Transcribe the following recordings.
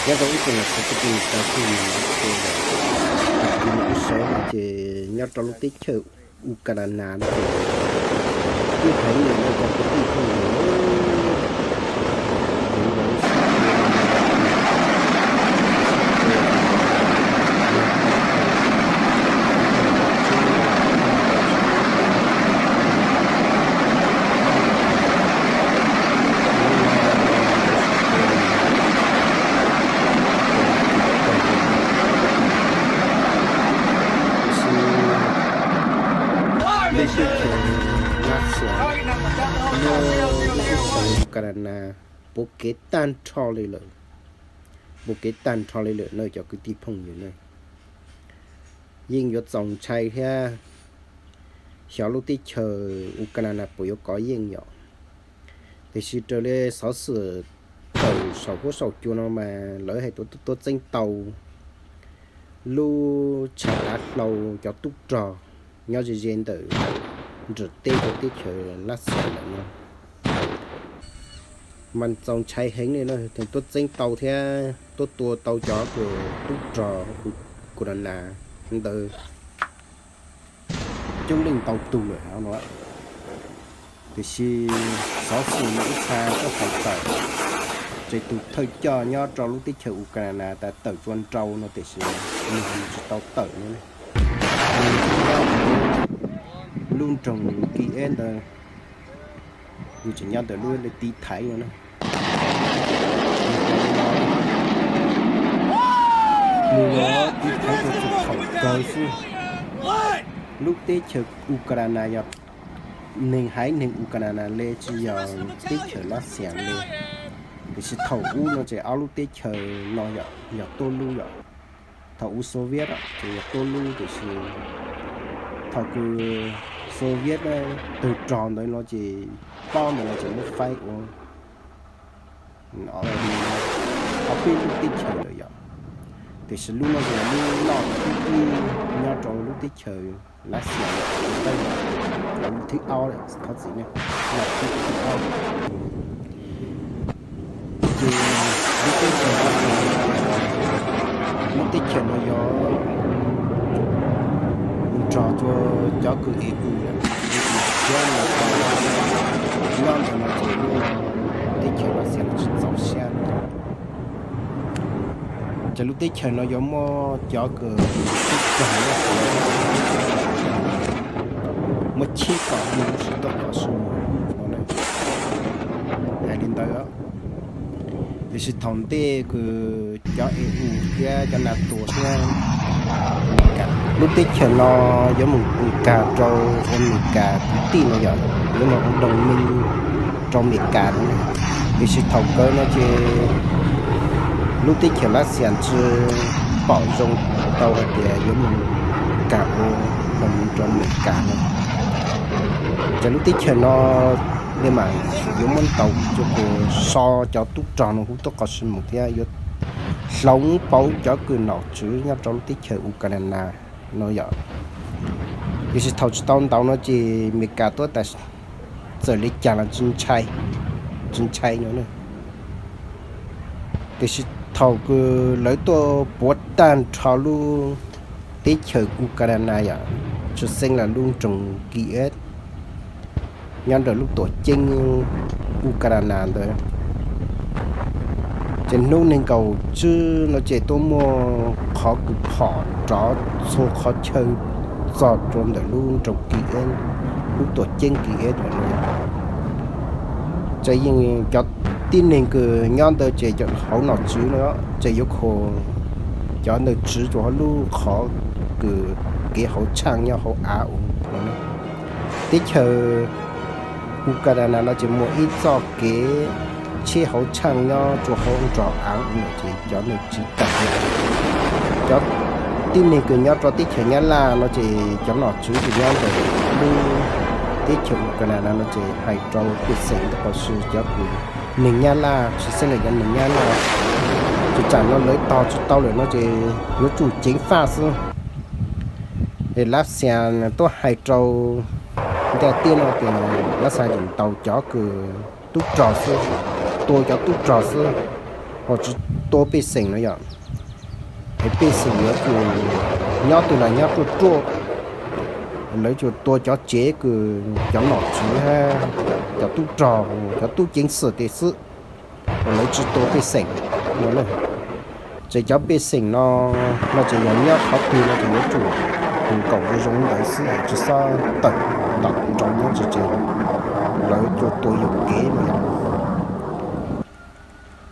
Nyob rau ib tsoom niam txiv kwv tij neej tsa phooj ywg, ces tam sim no kuv sawv no ces nyob rau lub teb chaws Ukraina no ces kuj heev li no cov kwv tij phooj ywg. Lub teb chaws Lav Xias, lub teb chaws Ukraina puv kev tag nrho li lawm, puv kev tag nrho li lawm na cov kwv tij phooj ywg na. Yeej yuav txaus ntshai thiab, xyov lub teb chaws Ukraina puas yuav kov yeej yom. Tiam sis raws li xov xwm tawm saum huab saum cua no mas lawv hais tias tuaj txeeb tau lub tshav dav hlau cov tub rog nyob ze ze ntawm nram teb rau teb chaws Lav Xias lawm no. Mas txaus ntshai heev li no, tuaj txeeb tau thiab tuaj tua tau cov tub rog Ukraina ntawd coob leej ntau tug lawm no. Tiam sis xov xwm no ib txha txoj hauv tawm, ces tus thawj coj nyob rau lub teb chaws Ukraina tas tawm tsua nrau no tiam sis nws tsis tau tawm no. Nws nyob lub nroog Kiev ntawd, nws tseem nyob ntawm lub tiv thaiv no na. Nws tiv thaiv rau txog thaum kawg xwb. Lub teb chaws Ukraina yog neeg haiv neeg Ukraina li, tsis yog teb chaws Lav Xias li. Tiam sis thaum ub no ces ob lub teb chaws no yog tuaj lub yom. Thaum ub Soviet ces yog tuaj lub, tiam sis thaum kws Soviet twg rog ntawd no ces pob ntawd no ces muab faib ua ob peb lub teb chaws lawm yom. Tiam sis lub no ces lub noj ib nyob rau lub teb chaws Lav Xias, lub thib ob, thov txim, lub thib ob. Ces lub teb chaws, lub teb chaws no yog nrog rau cov kws E U, E U thiab Melikas nyob ntawd no ces lub teb chaws Lav Xias no tsis txaus siab. Ces lub teb chaws no yuav muaj cov kws tub rog, muaj chib tom lub sij hawm tuaj kom sib mus no, hais li ntawd. Tiam sis thaum ntej kws cov E U thiab cov NATO thiab Amelikas, lub teb chaws no yuav mus kag rau Amelikas kwv tij no yom, yuav mus ua đồng minh rau Amelikas no. Tiam sis thaum kawg no ces lub teb chaws Lav Xias tsis pom zoo tau hais tias yuav mus kag ua đồng minh rau Amelikas no. Ces lub teb chaws no li mas yuav muab ntaus rau kws so cov tub rog no huv tuaj qos sib mus thiab yuav hloov pauv cov kws nom tswv nyob rau lub teb chaws Ukraina no yom. Tiam sis thaum tsis tau ntaus no ces Amelikas tuaj tas txawm li cas los tsis ntshai no. Tiam sis thaum kws lawv tuaj puav tag nrho lub teb chaws Ukraina yom, tshwj xeeb los lub nroog Kiev nyob ntawm lub tuam ceeb Ukraina ntawd, ces hnub nees nkaum tsib no ces tuaj muaj qhov kws phom rov txhua qhov chaw txog rau ntawm lub nroog Kiev, lub tuam ceeb Kiev ntawd no. Ces yeej cov tib neeg kws nyob ntawd ces hauv nom tswv no ces yuav kho cov ntawd tswv rau hauv lub qhov kws kev hauv tshaaj nyob hauv av u no. Teb chaws Ukraina no ces muaj ib txoj kev tsheb hauv tshaaj nyob rau hauv nrog av u no ces cov ntawd tswv tag. Cov tib neeg kws nyob rau teb chaws Nyab Laj no ces cov nom tswv kws nyob ntawm lub teb chaws Ukraina no ces hais rau pej xeem ntawm qhov xwm cov kws neeg Nyab Laj tsis xeeb los cov neeg Nyab Laj, tsis tsam no lawv tog tsis tau lawm no ces yuav tsum ceev faj xwb. Es Lav Xias tuaj hais rau ntiaj teb no tias Lav Xias yeej ntaus cov kws tub rog xwb, tua cov tub rog xwb. ho tsis tua pej xeem no yom. Es pej xeem yuav tsum nyob twg los nyob ruaj ruaj. Lawv tsuas tua cov tsev kws cov nom tswv, cov tub rog, cov tub ceev xwm tej xwb, lawv tsis tua pej xeem no. Ces cov pej xeem no, no ces yog nyob qhov twg no ces yuav tsum tus kaum zoo ntawd xwb, tsis xob tawm tom nroo nyob tsis tsev, lawv tua tua yuam kev no yom.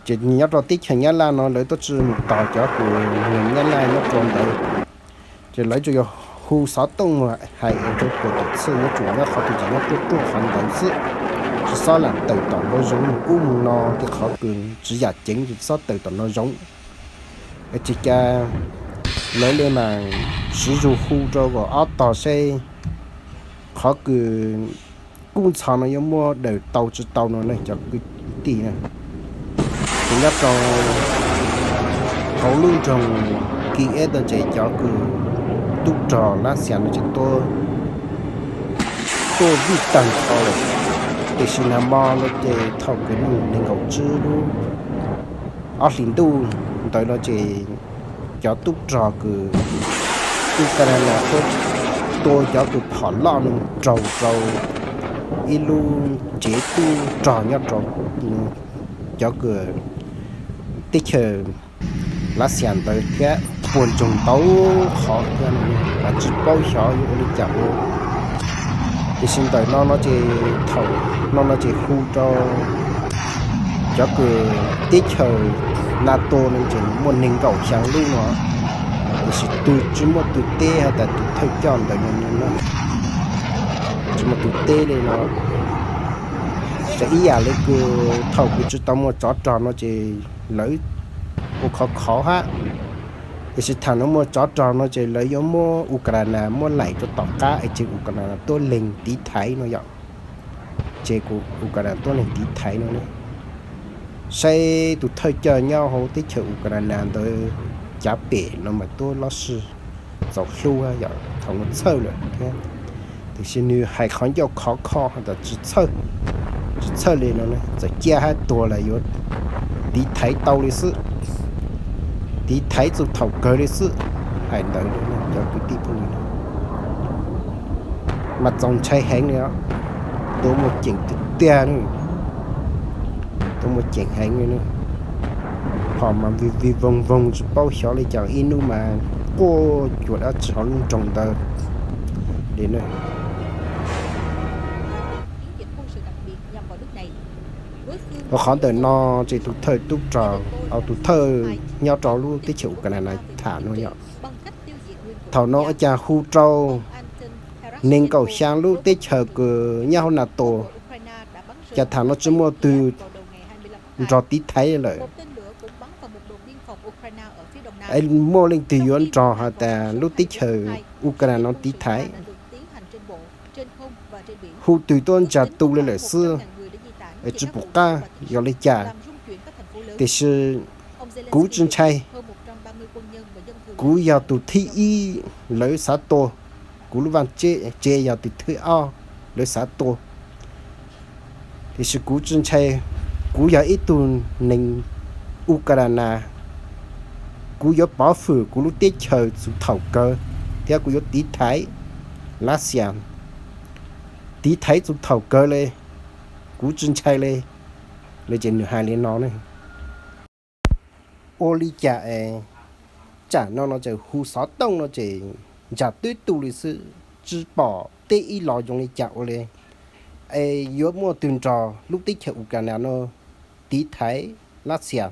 Ces nyob rau teb chaws Nyab Laj no lawv tuaj tsis mus tos cov kws Nyab Laj nyob rau ntawd, ces lawv tsuas yog hu xov tooj mus hais rau puas tus txhij yuav tsum nyob qhov twg ces nyob ruaj ruaj qhov ntawd xwb, tsis xob lam tawm tom nroo zoov mus ub mus no, tej qhov kws tsis yam ceev tsis xob tawm tom nroo zoov. Tsis cas lawv li mas siv zug hu rau kom ob tog seb qhov kws kub ntxhov no yuav muaj daws tau tsis tau no ne cov kwv tij na. Ces nyob rau hauv lub nroog Kiev no ces cov kws tub rog Lav Xias no ces tuaj vij tag nrho lawm. Tiam sis nag hmo no ces thaum kws nug nees nkaum tsib lub ob hlis ntuj ntawd no ces cov tub rog kws Ukraine tuaj tua cov kws phom loj no raug rau ib lub tsev tub rog nyob rau cov kws teb chaws Lav Xias ntawd thiab puas ntsoog ntau qhov thiab no, tsis paub xyov yuav ua li cas ua. Tiam sis ntawm no no ces thaum no no ces hu rau cov kws teb chaws NATO no ces muaj nees nkaum xyaa lub no, tiam sis twb tsis muaj tus teb has tas tus thawj coj ntawd no, tsis muaj tus teb li no. Ces ib yam li kws thaum kws tsis tau muaj tsov rog no ces lawv ua khov khov hab, tiam sis thaum no muaj tsov rog no ces lawv yuav muab Ukraine muab laim rau tom qab es ces Ukraine tuaj leeg tiv thaiv no yom. Ces Ukraine tuaj leeg tiv thaiv no ne, saib tus thawj coj nyob hauv teb chaws Ukraine ntawd cav pem no mas tuaj lob sis txaus hlub yom, thaum no txhawj lawm thiab. Tiam sis nws hais qhov ncauj khov kho has tas tsis txhawj, tsis txhawj li no, txawm ciaj hab tuag los yuav tiv thaiv tau li xwb, tiv thaiv txug thaum kawg li xwb, hais ntawd li cov kwv tij phooj ywg. Mas txaus ntshai heev li os, tua muaj ceem tiag tiag ne, tua muaj ceem heev li ne. Phom mas vij vij voog voog tsis paub xyov li cas, ib hnub mas quaj cuag dab tsi hauv lub nroog ntawd li ne. Ua qhov ntawm no ces tus thawj tub rog, tus thawj nyob rau lub teb chaws Ukraine tham no yom. Thaum no ua cas hu rau nees nkaum xyaa lub teb chaws kws nyob hauv NATO, cas thaum no tsis muaj twg nrog tiv thaiv lawm. Es muaj leej twg yuav nrog has tas lub teb chaws Ukraine no tiv thaiv? Hu twg tuaj ntsa tu li lawm xwb, es tsis pum qab yog li cas. Tiam sis kuv tsis ntshai, kuv yog tus thib ib lawv xav tua, kuv lub vaj tse yog tus thib ob lawv xav tua. Tiam sis kuv tsis ntshai, kuv yog ib tug neeg Ukraine, kuv yuav pov hwm kuv lub teb chaws txug thaum kawg, thiab kuv yuav tiv thaiv Lav Xias, tiv thaiv txug thaum kawg li, kuv tsis ntshai li. Li ces nws hais li no ne. Ua li cas es tsam no no ces hu xov tooj no ces ntsa twb tu li xwb, tsis pom teb ib los zoo li cas ua li. Es yuav muaj twg nrog lub teb chaws Ukraine no tiv thaiv Lav Xias?